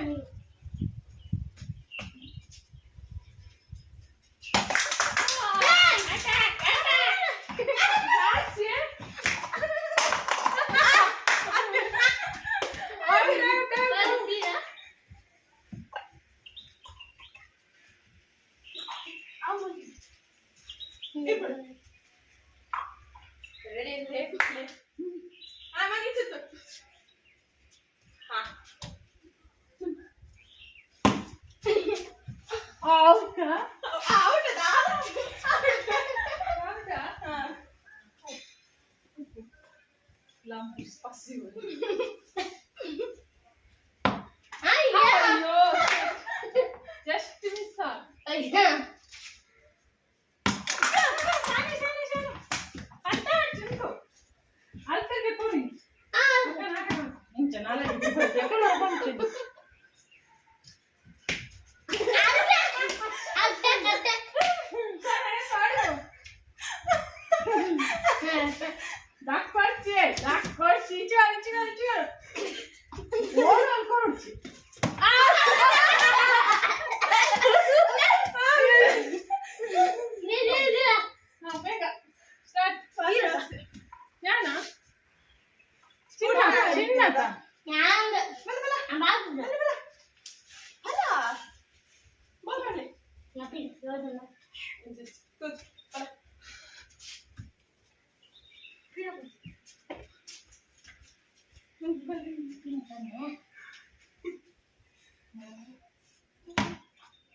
Спасибо. Just miss.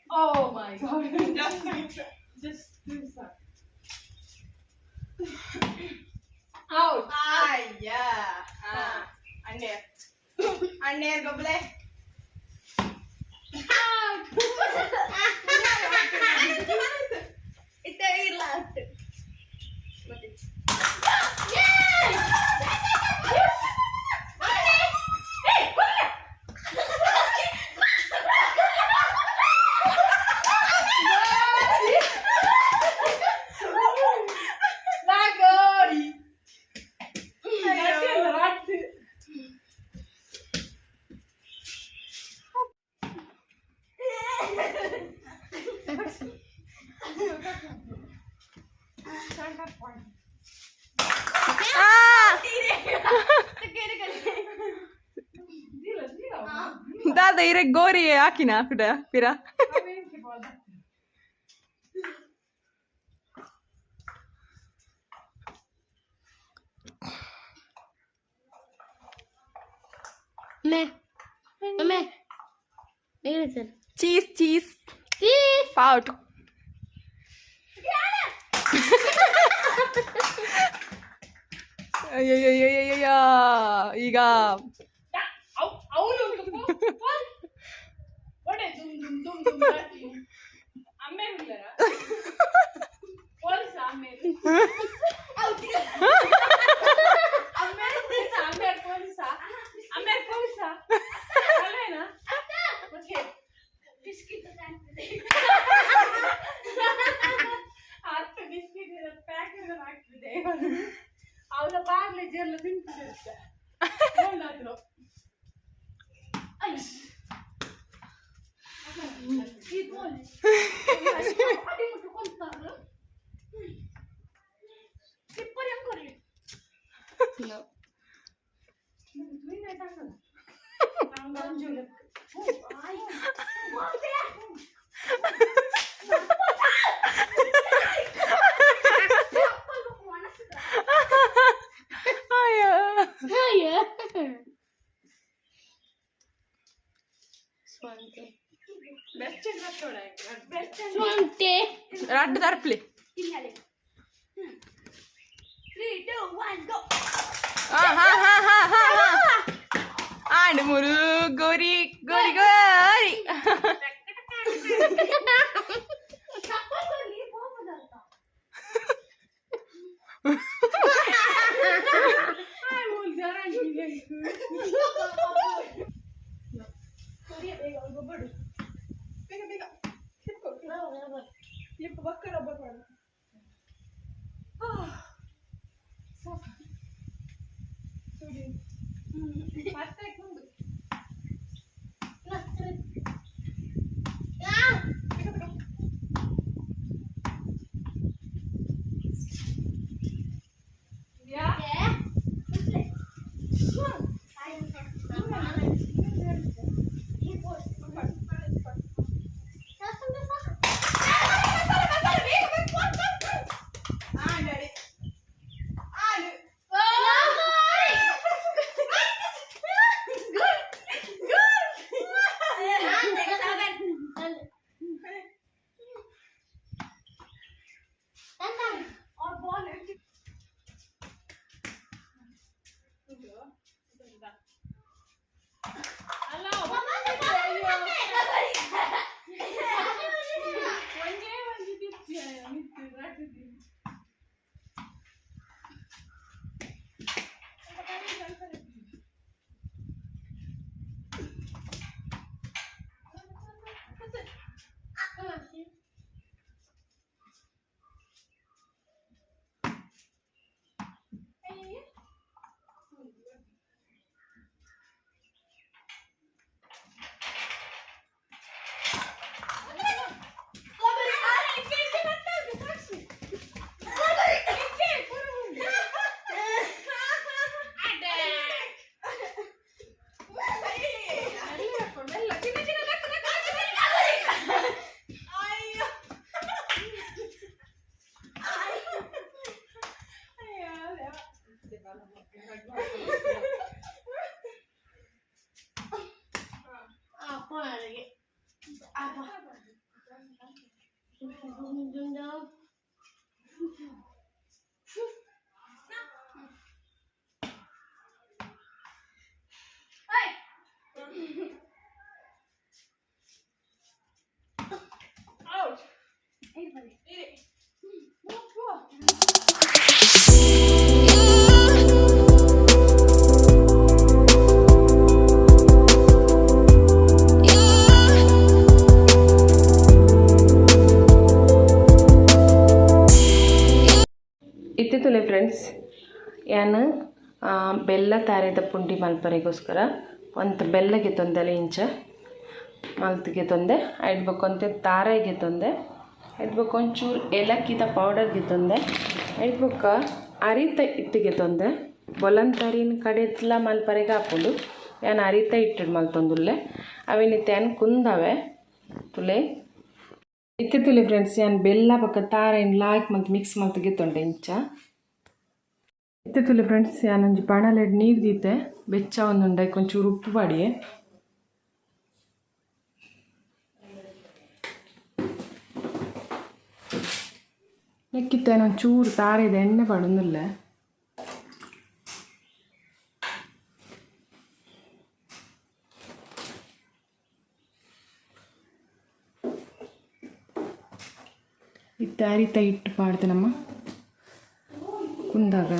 Oh my God. Just miss. Just miss. Out. ಅಯ್ಯಾ. ಅಣ್ಣೇರ್ ಅಣ್ಣೇರ್ ಗೊಬ್ಬಲೆ. ಇತ್ತೆ ಇಲ್ಲ ಅಟ್ಟು. ಮತ್ತೆ ಲಗೋರಿ. ರಟ್ಟು. ದಾದ ಇರೆ ಗೋರಿ ಹಾಕಿನ ಕುಡ ಪಿರ. Cheese cheese out. ಅಯ್ಯಯ್ಯಯ್ಯಯ್ಯಯ್ಯ ಈಗ ಅವನು ಅವಳ ಬಾರ್ಲೆ ಜೆಲ್ಲ ತಿಂತಿರುತ್ತೆ. ರಡ್ಡು ತರ್ಪ್ಲಿ. 3, 2, 1, go! ಹಾ ಹಾ ಹಾ ಹಾ ಹಾ ಹಾ ಆಂಡ್ ಮೂರು ಗೋರಿ ಗೋರಿ ಗೋರಿ. ಬೇಗ ಬೇಗ ಕ್ಲಿಪ್ ಬಕ್ಕ ರಬ್ಬರ್ ಕೊಡು. ಮತ್ತೆ. Out. ಇತ್ತಿತ್ತುಲೆ ಫ್ರೆಂಡ್ಸ್, ಯಾನ್ ಬೆಲ್ಲ ತಾರೆದ ಪುಂಡಿ ಮಲ್ಪರೆಗೋಸ್ಕರ ಒಂತ ಬೆಲ್ಲಗೆ ತೊಂದಲೆ ಇಂಚ ಮಲ್ತಿಗೆ ತೊಂದೆ ಐಡ್ಬೇಕು ಅಂತೆ ತಾರೆಗೆ ತೊಂದೆ ಐಡ್ಬೇಕು ಒಂಚೂರು ಏಲಕ್ಕಿದ ಪೌಡರ್ಗೆ ತೊಂದೆ ಐಡ್ಬೊಕ್ಕ ಅರಿತ ಇಟ್ಟಿಗೆ ತೊಂದೆ ಬೊಲಂತರಿನ ಕಡೆತ್ಲ ಮಲ್ಪರೆಗೆ ಹಾಪುಂಡು. ಯಾನ್ ಅರಿತ ಇಟ್ಟಿಡು ಮಲ್ತೊಂದುಲ್ಲೆ ಅವೇನಿತ್ತೆ ಯಾನ್ ಕುಂದವೆ ತುಲೆ. ಇತ್ತಿತ್ತುಲೆ ಫ್ರೆಂಡ್ಸ್, ಯಾನ್ ಬೆಲ್ಲ ಬೊಕ್ಕ ತಾರೆನ್ ಲಾಯ್ಕ್ ಮಲ್ತ್ ಮಿಕ್ಸ್ ಮಲ್ತ್ ತೊಂಡೆ ಇಂಚ. ಇತ್ತಿತ್ತುಲೆ ಫ್ರೆಂಡ್ಸ್, ಯಾನೊಂಜಿ ಬಾಣಲೆಡ್ ನೀರು ದೀತೆ ಬೆಚ್ಚ ಒಂದುಂಡು ಒಂಚೂರು ಉಪ್ಪು ಪಾಡಿಯೆ. ನೆಕ್ಕಿತ್ತೆ ಒಂಚೂರು ತಾರೆದ ಎಣ್ಣೆ ಪಾಡೊಂದುಲ್ಲೆ. ಇತ್ತೆ ಅರಿತ ಹಿಟ್ಟು ಪಾಡ್ದೆ ನಮ್ಮ ಕುಂದಾಗ.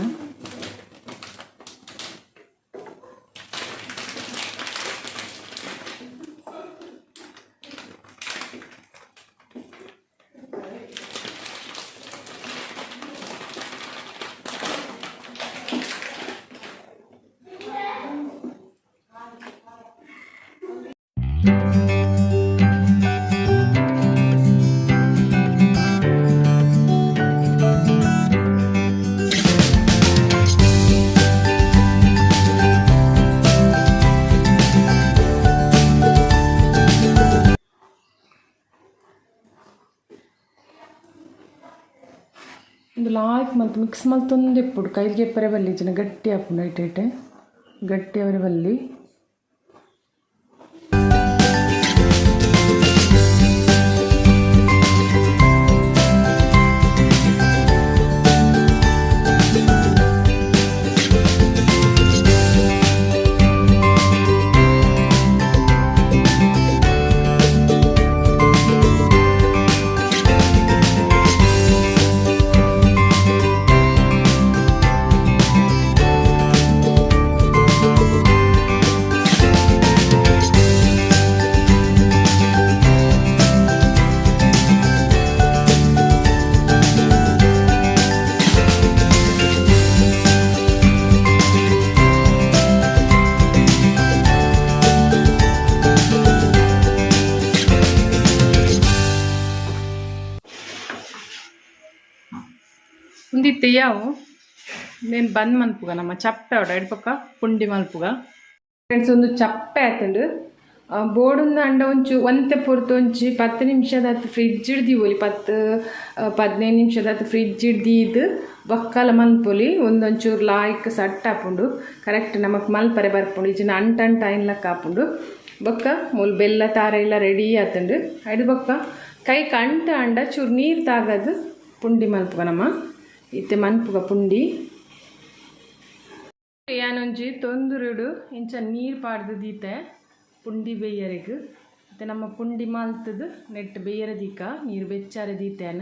ಒಂದು ಲಾಯ್ಕ್ ಮಲ್ತ್ ಮಿಕ್ಸ್ ಮಲ್ತೊಂದು ಇಪ್ಪುಡು ಕೈಗೆ ಎಪ್ಪರೆ ಬಲ್ಲಿ ಜನ ಗಟ್ಟಿ ಆಪುಂಡು ಐಟ್ ಐಟೆ ಗಟ್ಟಿ ಅವರೆ ಬಲ್ಲಿ. ಉಂದಿತ್ತೆ ಯಾವು నేను ಬಂದ್ ಮನ್ಪುಗ ನಮ್ಮ ಚಪ್ಪೆ ಅವಡ ಎಡ್ಪಕ್ಕ ಪುಂಡಿ ಮಲ್ಪುಗ. ಫ್ರೆಂಡ್ಸ್, ಒಂದು ಚಪ್ಪೆ ಆತುಂಡು ಬೋಡುಂದು ಅಂಡ ಒಂಚು ಒಂತೆ ಪೊರ್ತು ಒಂಚಿ 10 ನಿಮಿಷದಾತ್ ಫ್ರಿಜ್ ಹಿಡ್ದಿವೊಲಿ 10-15 ನಿಮಿಷದಾತ್ ಫ್ರಿಜ್ ಹಿಡ್ದಿದ್ದು ಬೊಕ್ಕಲ ಮನ್ಪೊಲಿ. ಒಂದೊಂಚೂರು ಲಾಯ್ಕ್ ಸಟ್ ಆಪುಂಡು ಕರೆಕ್ಟ್ ನಮಕ್ ಮಲ್ಪರೆ ಬರ್ಪುಂಡು. ಇಜಿನ ಅಂಟ ಅಂಟ ಐನ್ಲಕ್ಕ ಆಪುಂಡು. ಬೊಕ್ಕ ಮೂಲು ಬೆಲ್ಲ ತಾರೆ ಎಲ್ಲ ರೆಡಿ ಆತುಂಡು. ಐದು ಬೊಕ್ಕ ಕೈ ಕಂಟ ಅಂಡ ಚೂರು ನೀರು ತಾಗದು ಪುಂಡಿ ಮಲ್ಪುಗ ನಮ್ಮ ಇತ್ತೆ ಮನ್ಪುಗ ಪುಂಡಿ. ಯಾನೊಂಜಿ ತೊಂದುರುಡು ಇಂಚ ನೀರು ಪಾಡ್ದು ದೀತೆ ಪುಂಡಿ ಬೇಯರೆಗ್. ಮತ್ತು ನಮ್ಮ ಪುಂಡಿ ಮಲ್ತದು ನೆಟ್ ಬೇಯರ ದೀಕ ನೀರು ಬೆಚ್ಚಾರೆ ದೀತೇನ.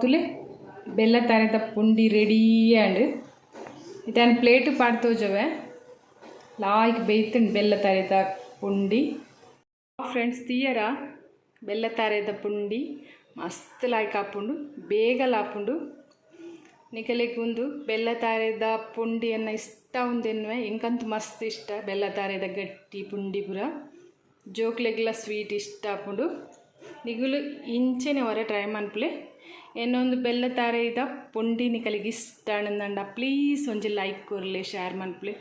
ತುಲೆ ಬೆಲ್ಲ ತಾರೆದ ಪುಂಡಿ ರೆಡಿ ಆಂಡ್. ಇತ್ತೆ ಪ್ಲೇಟ್ ಪಾಡ್ತೋಜವೆ ಲಾಯ್ಕ್ ಬೇಯ್ತುಂಡು ಬೆಲ್ಲ ತಾರೆದ ಪುಂಡಿ. ಫ್ರೆಂಡ್ಸ್, తీಯರ ಬೆಲ್ಲ ತಾರೆದ ಪುಂಡಿ ಮಸ್ತ್ ಲಾಯ್ಕ್ ಆಪುಂಡು, ಬೇಗಲ ಆಪುಂಡು. ನಿಕಲೆಗ್ ಉಂದು ಬೆಲ್ಲ ತಾರೆದ ಪುಂಡಿಯನ್ನು ಇಷ್ಟ ಉಂದೆನ್ನುವೆ. ಎಂಕಂತೂ ಮಸ್ತ್ ಇಷ್ಟ ಬೆಲ್ಲ ತಾರೆದ ಗಟ್ಟಿ ಪುಂಡಿ ಪೂರ. ಜೋಕ್ಲೆಗ್ಲ ಸ್ವೀಟ್ ಇಷ್ಟ ಆಪುಂಡು. ನಿಗುಲು ಇಂಚೆನೆ ಒರ ಟ್ರೈ ಮನ್ಪುಲೆ. ಎನ್ನೊಂದು ಬೆಲ್ಲ ತಾರೆದ ಪುಂಡಿ ನಿಕಲೆಗ್ ಇಷ್ಟ ಆಂಡ ಪ್ಲೀಸ್ ಒಂಜಿ ಲೈಕ್ ಕೊರ್ಲೆ, ಶೇರ್ ಮನ್ಪುಲೆ,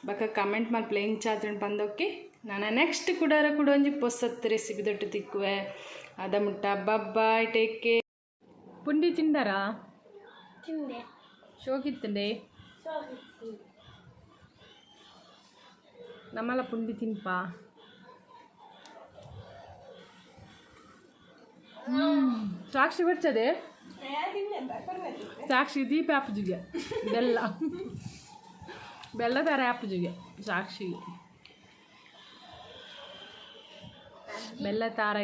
ಬೊಕ ಕಮೆಂಟ್ ಮನ್ಪುಲೆ ಇಂಚಾತ್ಂಡ್ ಪಂದೊಕ್ಕೆ. ನಾನ ನೆಕ್ಸ್ಟ್ ಕುಡಾರ ಕೂಡ ಒಂಜಿ ಪೊಸತ್ ರೆಸಿಪಿ ದೊಟ್ಟು ತಿಕ್ಕುವೆ. ಅದ ಮುಟ್ಟ ಬಾಯ್, ಟೇಕ್ ಕೇರ್. ಪುಂಡಿ ತಿಂದಾರಾ? ತಿಂದೆ. ಶೋಕಿತ್ತಂಡೆ. ನಮ್ಮಲ ಪುಂಡಿ ತಿನ್ಪ. ಸಾಕ್ಷಿ ಬರ್ತದೆ. ಸಾಕ್ಷಿ ದೀಪ ಆಪುಜುಗೆ, ಬೆಲ್ಲ ಬೆಲ್ಲ ತರ ಆಪುಜುಗೆ. ಸಾಕ್ಷಿ ಬೆಲ್ಲ ತಾರ.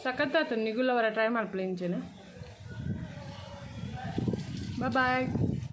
ಸಖತ್ತಾತು. ನಿಗುಲವರ ಟ್ರೈ ಮಾಡ್ಪ್ಲೆ ಇಂಚೆನೆ. ಬಾಯ್.